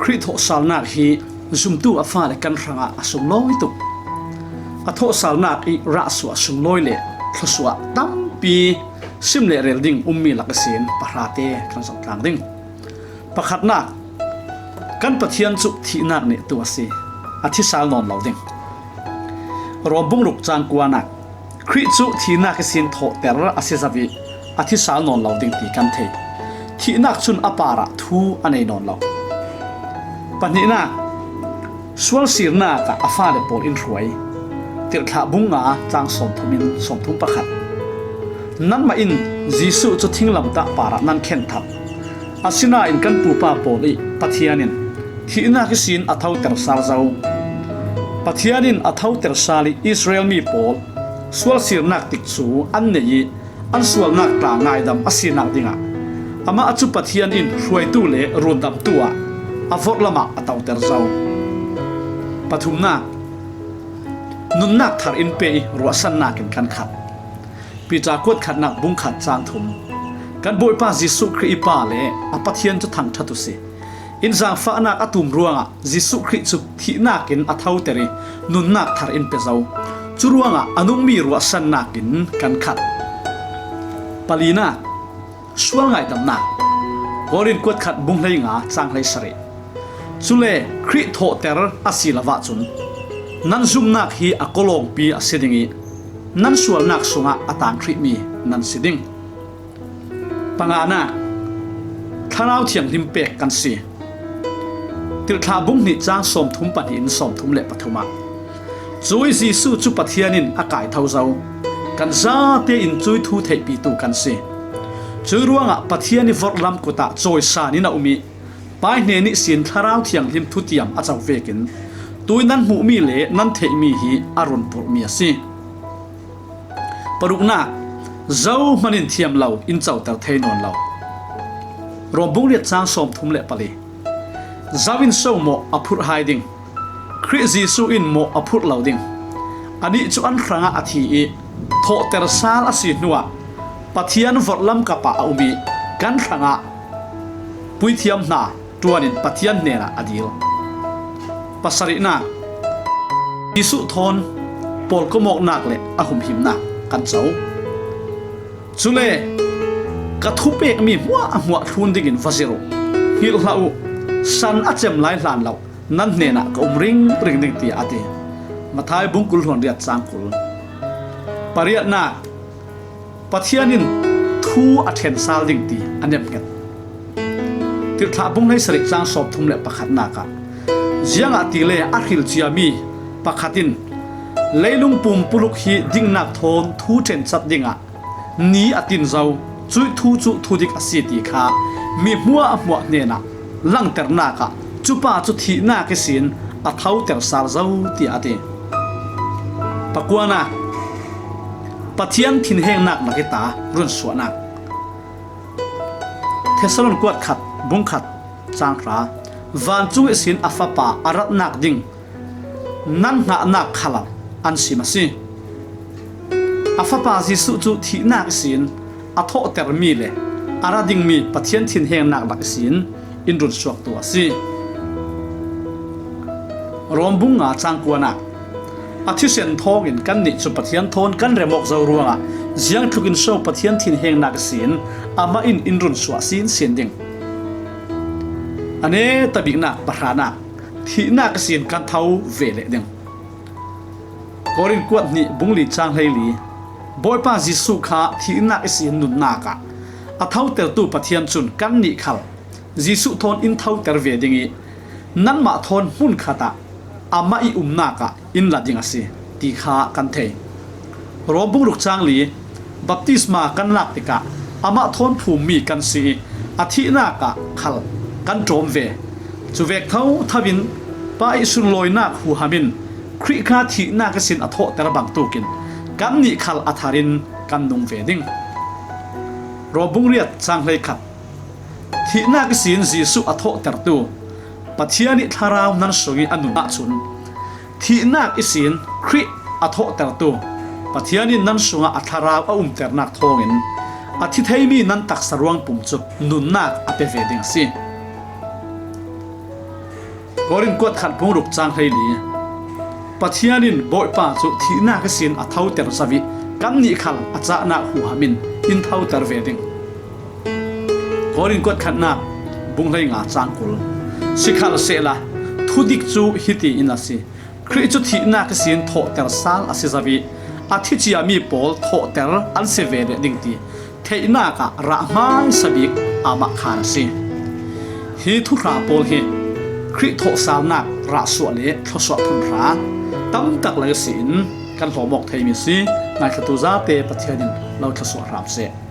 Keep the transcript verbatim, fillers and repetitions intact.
Khrih thawhsalnak hi zumtu a fale kan hrangah a sunglawi tuk. A thawhsalnak ih rahsuah sunglawi le thluasuah tampi sim le rel ding ummi lak ihsin pahrate kan zoh tlang ding. Pakhatnak, kan Pathian cu thihnak nehtu a si, a thi sal nawn lo ding. Rom bung ruk cang kuanak, Khrih cu thihnak ihsin thawhter a si zo ih a thi sal nawn lo ding ti kan thei. Thihnak cun a parah thu a nei nawn lo. Pahnihnak, sualsirnak ah a fale pawl in hruai. Tirhthlah bung nga cang sawmthum in sawmthum pakhat. Nanmah in Jesuh cu thinglamtah parah nan khenthap. Asinain kan pupa pawl ih Pathian in thihnak ihsin a thoter sal zo. Pathian in a thoter sal ih Israel mi pawl sualsirnak tikcu an nei ih an sualnak tla ngaidam a sinak dingah amah cu Pathian in hruaitu le rundamtu ah a vorhlam ah a toter zo. Pathumnak, nunnak thar in pe ih ruahsannak in kan khat. Piter kuat khatnak bung khat cang thum. Kan Bawipa Jesuh Khrih ih Pa le a Pathian cu thangṭhat uhsi. In zaangfahnak a tum ruangah Jesuh Khrih cu thihnak in a thoter ih nunnak thar in pe zo. Cu ruangah a nungmi ruahsannak in kan khat. Palinak, sual ngaidamnak. Korin kuat khat bung hlei nga cang hlei sarih. Cule Khrih thawhter a si lo ahcun nan zumnak hi a kawlawngpi a si ding ih nan sualnak sungah a tanghrihmi nan si ding. Panganak, Thlarau Thianghlim pek kan si. Tirhthlah bung hnih cang sawmthum pahnih in sawmthum le pathum ah, cuih Jesuh cu Pathian in a kaitho zo. Kan zate in cuih thu theihpitu kan si. Cuih ruangah Pathian ih vorhlam kut ah cawisan in a um ih Pa ih hnen ihsin Thlarau Thianghlim thutiam a co vekin tuih nan hmuhmi le nan theihmi hi a run purhmi a si. Paruknak, zohman in thiam lo in coter thei nawn lo. Rom bung riat cang sawmthum le pali. Zo in so maw a phurh hai ding? Khrih Jesuh in maw a phurh lo ding? Anih cu an hrangah a thi ih thawhter sal a si hnuah Pathian vorhlam kap ah a um ih kan hrangah puithiam hna ṭuan in Pathian hnenah a dil. Pasarihnak, Jesuh thawn pawlkom awknak le a humhimnak kan co. Cule ka thupekmi hmuahhmuah thlun dingin va zirh uh. Hngilh hlah uh, san a cem lai hlan lo nan hnenah ka um ringring ding, tiah a ti. Matthai bung kul hluan riat cang kul. Pariatnak, Pathian in thu a ṭhen sal ding ti a nemhnget. Tirhthlah bung hleisarih cang sawmthum le pakhatnak ah, ziangahtile a hril ciami pakhat in leilung pumpuluk hi dingnak thawn thu ṭhencat dingah ni a tin zo, cuih thu cu thudik a si ti kha mi hmuahhmuah hnenah langternak ah cupa cu thihnak ihsin a thoter sal zo, tiah a ti. Pakuanak, Pathian thinhengnak lak ih ta runsuahnak. Thesalon kuat khat, bung khat, cang hra. Vancung ihsin a Fapa a ratnak ding nan hngahnak khal an sim a si. A Fapa Jesuh cu thihnak ihsin a thawhtermi le a ra dingmi Pathian thinhengnak lak ihsin in runsuaktu a si. Rom bung nga cang kuanak, a thisen thawngin kannih cu Pathian thawn kan rem awk zo ruangah ziangtluk in so Pathian thinhengnak ihsin amah in in runsuah sinsin ding. A neta biknak pahranak, thihnak ihsin kan tho ve leh ding. Korin kuat hnih bung li cang hleili. Bawipa Jesuh kha thihnak ihsin nunnak ah a thotertu Pathian cun kannih khal Jesuh thawn in thoter ve ding ih nanmah thawn hmunkhat ah amah ih umnak ah in la ding a si ti kha kan thei. Rom bung ruk cang li, baptisma kan lak tikah amah thawn phummi kan si ih a thihnak ah khal kan ṭawm ve. Cuvek thotho in Pa ih sunlawinak huham in Khrih kha thihnak ihsin a thawhter bangtuk in kannih khal a thar in kan nung ve ding. Rom bung riat cang hleikhat. Thihnak ihsin Jesuh a thawhtertu Pathian ih Thlarau nan sungih a nun ahcun, thihnak ihsin Khrih a thawhtertu Pathian in nan sungah a Thlarau a umternak thawngin a thi theimi nan taksa ruangpum cu nunnak a pe ve ding a si. Korin kuat khat bung ruk cang hleili. Pathian in Bawipa cu thihnak ihsin a thoter zo ih kannih khal a cahnak huham in in thoter ve ding. Korin kuat khatnak bung hleinga cang kul. Sikhalsehla thudik cu hiti in a si. Khrih cu thihnak ihsin thawhter sal a si zo ih a thi ciami pawl thawhter an si ve leh ding ti theihnak ah rah hmaisa bik amah khan a si. Hi thuhra pawl hi Khrih thawhsalnak rahsuah le thluasuah phun hra tamtak lei si in kan hlawm awk theimi si. Ngaithlatu zate Pathian in lo thluasuah hram seh.